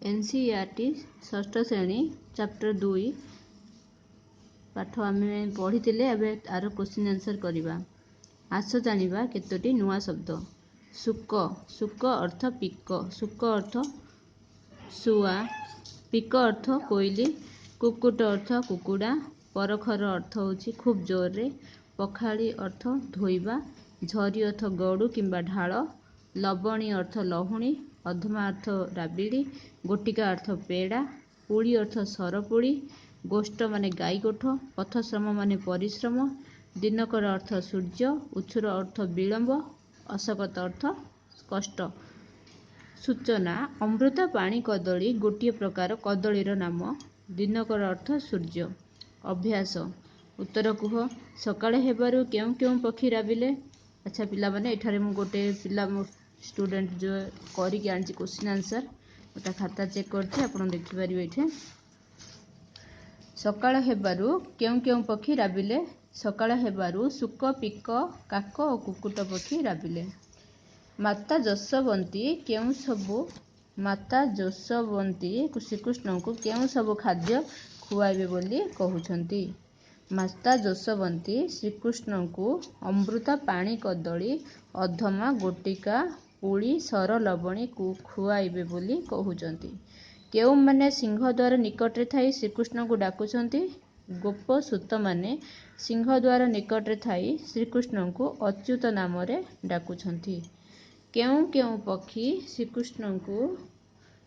NCERT ଷଷ୍ଠ ଶ୍ରେଣୀ chapter 2 ପାଠ ଆମେ ପଢ଼ିଥିଲେ। ଏବେ ଆର କୋଶ୍ଚିନ୍ ଆନ୍ସର୍ କରିବା। ଆସ ଜାଣିବା କେତୋଟି ନୂଆ ଶବ୍ଦ। ଶୁକ। ଶୁକ ଅର୍ଥ ପିକ। ଶୁକ ଅର୍ଥ ଶୁଆ। ପିକ ଅର୍ଥ କୋଇଲି। କୁକୁଟ ଅର୍ଥ କୁକୁଡ଼ା। ପରଖର ଅର୍ଥ ହେଉଛି ଖୁବ୍ ଜୋରରେ। ପଖାଳି ଅର୍ଥ ଧୋଇବା। ଝରି ଅର୍ଥ ଗଡ଼ୁ କିମ୍ବା ଢାଳ। ଲବଣୀ ଅର୍ଥ ଲହୁଣୀ। ଅଧମା ଅର୍ଥ ରାବିଡ଼ି। ଗୋଟିକା ଅର୍ଥ ପେଡ଼ା। ପୁଳି ଅର୍ଥ ସରପୁଳି। ଗୋଷ୍ଠ ମାନେ ଗାଈ ଗୋଠ। ପଥଶ୍ରମ ମାନେ ପରିଶ୍ରମ। ଦିନକର ଅର୍ଥ ସୂର୍ଯ୍ୟ। ଉଛୁର ଅର୍ଥ ବିଳମ୍ବ। ଅଶକତ ଅର୍ଥ କଷ୍ଟ। ସୂଚନା: ଅମୃତ ପାଣି କଦଳୀ ଗୋଟିଏ ପ୍ରକାର କଦଳୀର ନାମ। ଦିନକର ଅର୍ଥ ସୂର୍ଯ୍ୟ। ଅଭ୍ୟାସ। ଉତ୍ତର କୁହ, ସକାଳ ହେବାରୁ କେଉଁ କେଉଁ ପକ୍ଷୀ ରାବିଲେ? ଆଚ୍ଛା ପିଲାମାନେ, ଏଠାରେ ମୁଁ ଗୋଟେ ପିଲା ମୋ ଷ୍ଟୁଡେଣ୍ଟ ଯେଉଁ କରିକି ଆଣିଛି କୋଶ୍ଚିନ୍ ଆନ୍ସର୍, ମୁଁ ତା ଖାତା ଚେକ୍ କରିଛି, ଆପଣ ଦେଖିପାରିବେ ଏଇଠି। ସକାଳ ହେବାରୁ କେଉଁ କେଉଁ ପକ୍ଷୀ ରାବିଲେ? ସକାଳ ହେବାରୁ ଶୁକ, ପିକ, କାକ ଓ କୁକୁଟ ପକ୍ଷୀ ରାବିଲେ। ମାତା ଯଶୋବତୀ କେଉଁ ସବୁ ମାତା ଯଶୋବତୀ ଶ୍ରୀକୃଷ୍ଣଙ୍କୁ କେଉଁ ସବୁ ଖାଦ୍ୟ ଖୁଆଇବେ ବୋଲି କହୁଛନ୍ତି? ମାତା ଯଶୋବତୀ ଶ୍ରୀକୃଷ୍ଣଙ୍କୁ ଅମୃତ ପାଣି କଦଳୀ, ଅଧମା, ଗୋଟିକା, ପୁଳି, ସର, ଲବଣୀ ଖୁଆଇବେ ବୋଲି କହୁଛନ୍ତି। କେଉଁମାନେ ସିଂହଦ୍ୱାର ନିକଟରେ ଥାଇ ଶ୍ରୀକୃଷ୍ଣଙ୍କୁ ଡାକୁଛନ୍ତି? ଗୋପସୁତମାନେ ସିଂହଦ୍ୱାର ନିକଟରେ ଥାଇ ଶ୍ରୀକୃଷ୍ଣଙ୍କୁ ଅଚ୍ୟୁତ ନାମରେ ଡାକୁଛନ୍ତି। କେଉଁ କେଉଁ ପକ୍ଷୀ ଶ୍ରୀକୃଷ୍ଣଙ୍କୁ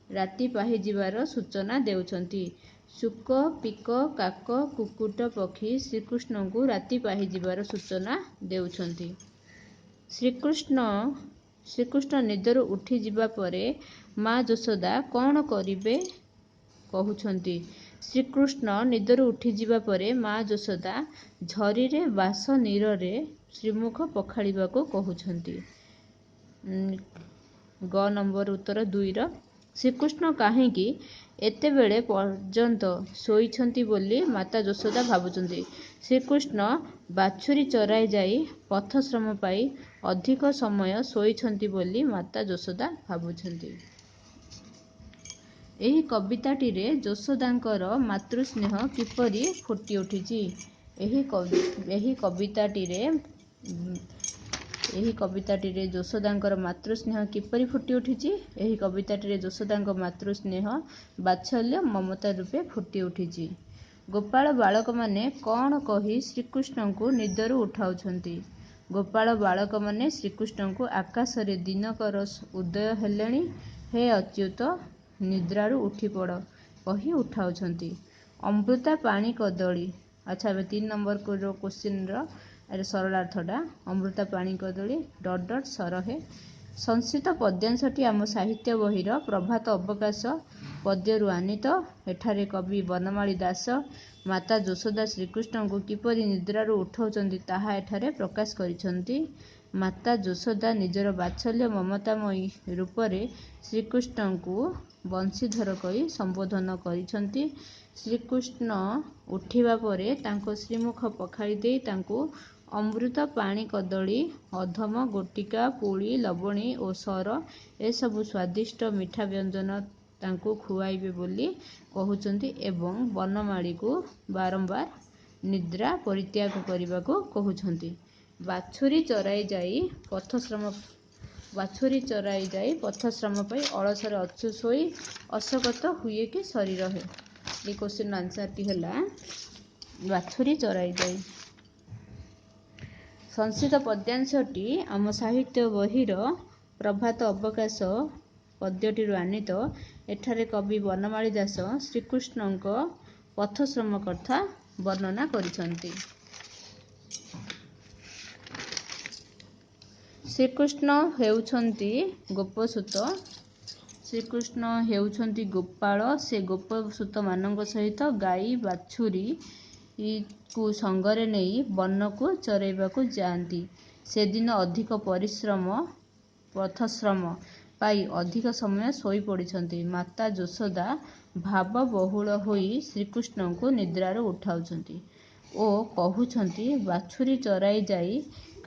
ରାତି ପାହିଯିବାର ସୂଚନା ଦେଉଛନ୍ତି? ଶୁକ, ପିକ, କାକ, କୁକୁଟ ପକ୍ଷୀ ଶ୍ରୀକୃଷ୍ଣଙ୍କୁ ରାତି ପାହିଯିବାର ସୂଚନା ଦେଉଛନ୍ତି। ଶ୍ରୀକୃଷ୍ଣ ନିଦରୁ ଉଠିଯିବା ପରେ ମା ଯଶୋଦା କ'ଣ କରିବେ କହୁଛନ୍ତି? ଶ୍ରୀକୃଷ୍ଣ ନିଦରୁ ଉଠିଯିବା ପରେ ମା ଯଶୋଦା ଝରିରେ ବାସ ନୀରରେ ଶ୍ରୀମୁଖ ପଖାଳିବାକୁ କହୁଛନ୍ତି। ଗ ନମ୍ବର ଉତ୍ତର 2ର। ଶ୍ରୀକୃଷ୍ଣ କାହିଁକି ଏତେବେଳେ ପର୍ଯ୍ୟନ୍ତ ଶୋଇଛନ୍ତି ବୋଲି ମାତା ଯଶୋଦା ଭାବୁଛନ୍ତି? ଶ୍ରୀକୃଷ୍ଣ ବାଛୁରୀ ଚରାଇ ଯାଇ ପଥଶ୍ରମ ପାଇ ଅଧିକ ସମୟ ଶୋଇଛନ୍ତି ବୋଲି ମାତା ଯଶୋଦା ଭାବୁଛନ୍ତି। ଏହି କବିତାଟିରେ ଯଶୋଦାଙ୍କର ମାତୃସ୍ନେହ କିପରି ଫୁଟି ଉଠିଛି? ଏହି କବିତାଟିରେ ଯଶୋଦାଙ୍କର ମାତୃସ୍ନେହ କିପରି ଫୁଟି ଉଠିଛି? ଏହି କବିତାଟିରେ ଯଶୋଦାଙ୍କ ମାତୃସ୍ନେହ ବାତ୍ସଲ୍ୟ ମମତା ରୂପେ ଫୁଟି ଉଠିଛି। ଗୋପାଳ ବାଳକମାନେ କ'ଣ କହି ଶ୍ରୀକୃଷ୍ଣଙ୍କୁ ନିଦରୁ ଉଠାଉଛନ୍ତି? ଗୋପାଳ ବାଳକମାନେ ଶ୍ରୀକୃଷ୍ଣଙ୍କୁ ଆକାଶରେ ଦିନକର ଉଦୟ ହେଲେଣି, ହେ ଅଚ୍ୟୁତ, ନିଦ୍ରାରୁ ଉଠିପଡ଼ କହି ଉଠାଉଛନ୍ତି। ଅମୃତା ପାଣି କଦଳୀ। ଆଚ୍ଛା, ଏବେ 3 ନମ୍ବର କୋଶ୍ଚିନ୍ର ସରଳାର୍ଥଟା। ଅମୃତା ପାଣି କଦଳୀ ଡଟ୍ ଡଟ୍ ସରହେ। ସଂଶ୍ରିତ ପଦ୍ୟାଂଶଟି ଆମ ସାହିତ୍ୟ ବହିର ପ୍ରଭାତ ଅବକାଶ ପଦ୍ୟରୁ ଆନୀତ। ଏଠାରେ କବି ବନମାଳୀ ଦାସ ମାତା ଯଶୋଦା ଶ୍ରୀକୃଷ୍ଣଙ୍କୁ କିପରି ନିଦ୍ରାରୁ ଉଠାଉଛନ୍ତି ତାହା ଏଠାରେ ପ୍ରକାଶ କରିଛନ୍ତି। ମାତା ଯଶୋଦା ନିଜର ବାତ୍ସଲ୍ୟ ମମତାମୟୀ ରୂପରେ ଶ୍ରୀକୃଷ୍ଣଙ୍କୁ ବଂଶୀଧର କହି ସମ୍ବୋଧନ କରିଛନ୍ତି। ଶ୍ରୀକୃଷ୍ଣ ଉଠିବା ପରେ ତାଙ୍କ ଶ୍ରୀମୁଖ ପଖାଳି ଦେଇ ତାଙ୍କୁ ଅମୃତ ପାଣି କଦଳୀ, ଅଧମ, ଗୋଟିକା, ପୁଳି, ଲବଣୀ ଓ ସର ଏସବୁ ସ୍ୱାଦିଷ୍ଟ ମିଠା ବ୍ୟଞ୍ଜନ ତାଙ୍କୁ ଖୁଆଇବେ ବୋଲି କହୁଛନ୍ତି ଏବଂ ବନମାଳୀକୁ ବାରମ୍ବାର ନିଦ୍ରା ପରିତ୍ୟାଗ କରିବାକୁ କହୁଛନ୍ତି। ବାଛୁରୀ ଚରାଇ ଯାଇ ପଥଶ୍ରମ ବାଛୁରୀ ଚରାଇ ଯାଇ ପଥଶ୍ରମ ପାଇ ଅଳସରେ ଅଛୁ ଶୋଇ, ଅଶକତ ହୁଏ କି ଶରୀର ହେ। ଏଇ କୋଶ୍ଚିନ୍ର ଆନ୍ସର୍ଟି ହେଲା ବାଛୁରୀ ଚରାଇ ଯାଇ। ସଂଶ୍ରିତ ପଦ୍ୟାଂଶଟି ଆମ ସାହିତ୍ୟ ବହିର ପ୍ରଭାତ ଅବକାଶ ପଦ୍ୟଟିରୁ ଆନୀତ। ଏଠାରେ କବି ବନମାଳୀ ଦାସ ଶ୍ରୀକୃଷ୍ଣଙ୍କ ପଥଶ୍ରମ କଥା ବର୍ଣ୍ଣନା କରିଛନ୍ତି। ଶ୍ରୀକୃଷ୍ଣ ହେଉଛନ୍ତି ଗୋପସୁତ। ଶ୍ରୀକୃଷ୍ଣ ହେଉଛନ୍ତି ଗୋପାଳ। ସେ ଗୋପସୁତମାନଙ୍କ ସହିତ ଗାଈ ବାଛୁରୀକୁ ସଙ୍ଗରେ ନେଇ ବନକୁ ଚରାଇବାକୁ ଯାଆନ୍ତି। ସେଦିନ ଅଧିକ ପରିଶ୍ରମ ପଥଶ୍ରମ ପାଇ ଅଧିକ ସମୟ ଶୋଇପଡ଼ିଛନ୍ତି। ମାତା ଯଶୋଦା ଭାବବିହ୍ୱଳ ହୋଇ ଶ୍ରୀକୃଷ୍ଣଙ୍କୁ ନିଦ୍ରାରୁ ଉଠାଉଛନ୍ତି ଓ କହୁଛନ୍ତି, ବାଛୁରୀ ଚରାଇ ଯାଇ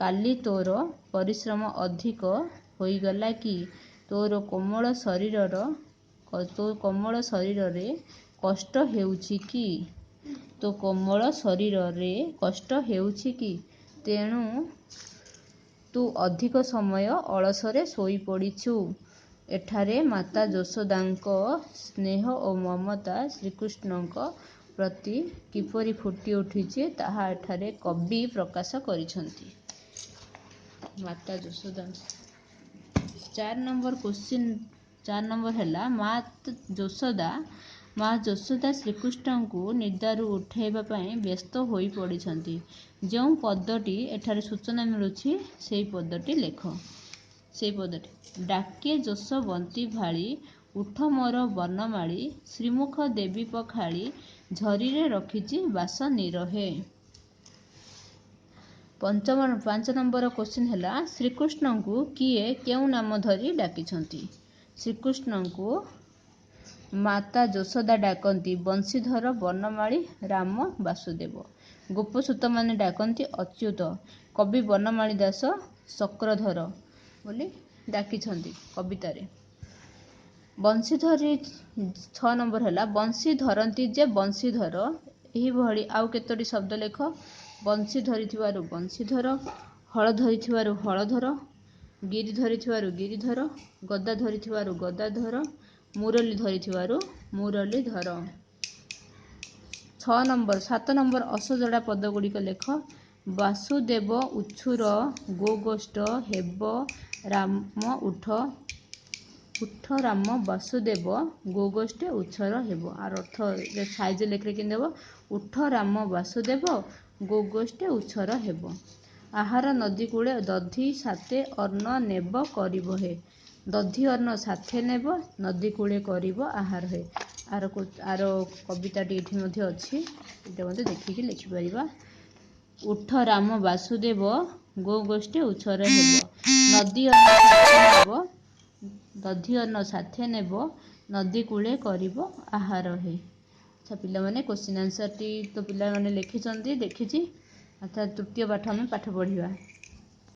କାଲି ତୋର ପରିଶ୍ରମ ଅଧିକ ହୋଇଗଲା କି? ତୋର କୋମଳ ଶରୀରର ତୋ କୋମଳ ଶରୀରରେ କଷ୍ଟ ହେଉଛି କି? ତୋ କୋମଳ ଶରୀରରେ କଷ୍ଟ ହେଉଛି କି? ତେଣୁ ତୁ ଅଧିକ ସମୟ ଅଳସରେ ଶୋଇପଡ଼ିଛୁ। ଏଠାରେ ମାତା ଯଶୋଦାଙ୍କ ସ୍ନେହ ଓ ମମତା ଶ୍ରୀକୃଷ୍ଣଙ୍କ ପ୍ରତି କିପରି ଫୁଟି ଉଠିଛି, ତାହା ଏଠାରେ କବି ପ୍ରକାଶ କରିଛନ୍ତି। ମାତା ଯଶୋଦା। 4 ନମ୍ବର କୋଶ୍ଚିନ୍, 4 ନମ୍ବର ହେଲା, ମା ଯଶୋଦା ଶ୍ରୀକୃଷ୍ଣଙ୍କୁ ନିଦାରୁ ଉଠାଇବା ପାଇଁ ବ୍ୟସ୍ତ ହୋଇପଡ଼ିଛନ୍ତି। ଯେଉଁ ପଦଟି ଏଠାରେ ସୂଚନା ମିଳୁଛି, ସେଇ ପଦଟି ଲେଖ। ସେଇ ପଦଟି, ଡାକେ ଯଶୋବନ୍ତୀ ଭାଳି, ଉଠ ମୋର ବନମାଳୀ, ଶ୍ରୀମୁଖ ଦେବୀ ପଖାଳି, ଝରିରେ ରଖିଛି ବାସ ନିରହେ। 5 ନମ୍ବର କୋଶ୍ଚିନ୍ ହେଲା, ଶ୍ରୀକୃଷ୍ଣଙ୍କୁ କିଏ କେଉଁ ନାମ ଧରି ଡାକିଛନ୍ତି? ଶ୍ରୀକୃଷ୍ଣଙ୍କୁ ମାତା ଯଶୋଦା ଡାକନ୍ତି ବଂଶୀଧର, ବନମାଳୀ, ରାମ, ବାସୁଦେବ। ଗୋପସୁତମାନେ ଡାକନ୍ତି ଅଚ୍ୟୁତ। କବି ବନମାଳୀ ଦାସ ଚକ୍ରଧର ବୋଲି ଡାକିଛନ୍ତି କବିତାରେ। ବଂଶୀଧରି। 6 ନମ୍ବର ହେଲା, ବଂଶୀ ଧରନ୍ତି ଯେ ବଂଶୀଧର, ଏହିଭଳି ଆଉ କେତୋଟି ଶବ୍ଦ ଲେଖ। ବଂଶୀ ଧରିଥିବାରୁ ବଂଶୀଧର, ହଳ ଧରିଥିବାରୁ ହଳଧର, ଗିରି ଧରିଥିବାରୁ ଗିରିଧର, ଗଦା ଧରିଥିବାରୁ ଗଦାଧର, ମୁରଲୀ ଧରିଥିବାରୁ ମୁରଲୀଧର। 6 ନମ୍ବର, 7 ନମ୍ବର ଅସଜଡ଼ା ପଦଗୁଡ଼ିକ ଲେଖ। ବାସୁଦେବ ଉଛୁର ଗୋଗୋଷ୍ଠ ହେବ ରାମ ଉଠ, ଉଠ ରାମ ବାସୁଦେବ ଗୋଗୋଷ୍ଠେ ଉଛର ହେବ। ଆର ଅର୍ଥ ସାଇଜ ଲେଖିଲେ କେମିତି ହେବ? ଉଠ ରାମ ବାସୁଦେବ ଗୋଗୋଷ୍ଠେ ଉଛର ହେବ। ଆହାର ନଦୀ କୂଳେ ଦଧି ସାତେ ଅନ୍ନ ନେବ କରିବ ହେ। ଦଧି ଅନ୍ନ ସାଥେ ନେବ, ନଦୀ କୂଳେ କରିବ ଆହାର ହେ। ଆର କବିତାଟି ଏଠି ମଧ୍ୟ ଅଛି, ଏଇଟା ମଧ୍ୟ ଦେଖିକି ଲେଖିପାରିବା। ଉଠ ରାମ ବାସୁଦେବ ଗୋଗୋଷ୍ଠେ ଉଛର ହେବ, ନଦୀ ଅନ୍ନ ସାଥେ ନେବ, ଦଧି ଅନ୍ନ ସାଥେ ନେବ, ନଦୀ କୂଳେ କରିବ ଆହାର ହେ। ଆଚ୍ଛା ପିଲାମାନେ, କୋଶ୍ଚିନ୍ ଆନ୍ସର୍ଟି ତ ପିଲାମାନେ ଲେଖିଛନ୍ତି ଦେଖିଛି। ଆଚ୍ଛା, ତୃତୀୟ ପାଠ ଆମେ ପାଠ ପଢ଼ିବା।